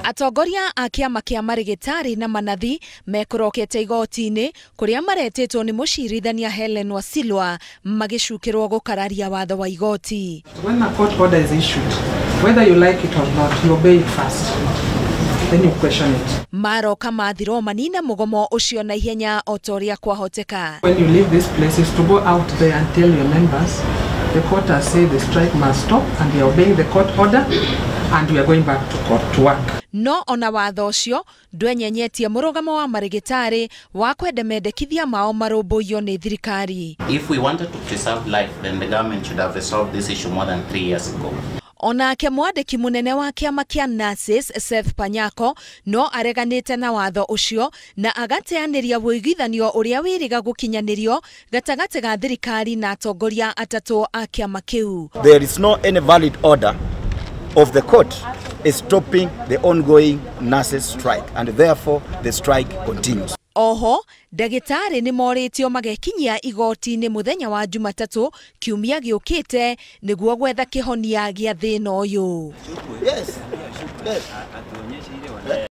Atongoria a kĩama kĩa marĩgĩtarĩ na manathi mekũrokete igoti-inĩ kũrĩa maretĩtwo nĩ mũcirithania Helen Wasilwa magĩcukĩrwo gũkararia watho wa igoti. When a court order is issued, whether you like it or not, you obey it first. Then you question it. Maroka mathirwo manina mũgomo ũcio na ihenya o ta ũrĩa kwahoteka. When you leave this place is to go out there and tell your members the court has said the strike must stop and we are obeying the court order and we are going back to court to work. No ona watho ũcio ndwenyenyetie mũrũgamo wa marĩgĩtarĩ wa kwenda mendekithia mao marũmbũiyo nĩ thirikari. If we wanted to preserve life, then the government should have resolved this issue more than 3 years ago. Onake mwandĩki mũnene wa kĩama kĩa Nurses Seth Panyako no areganĩte na watho ũcio na agateanĩria wũiguithanio ũrĩa wĩrĩga gũkinyanĩrio gatagatĩ ga thirikari na atongoria atatũ a kĩama kĩu. There is no any valid order of the court is stopping the ongoing nurses strike, and therefore the strike continues. Oho ndagĩtarĩ nĩ morĩtio magekinyia igoti-inĩ mũthenya wa Jumatatũ kiumia gĩũkĩte nĩguo gwetha kĩhonia gĩa thĩna ũyũ. Yes. Yes.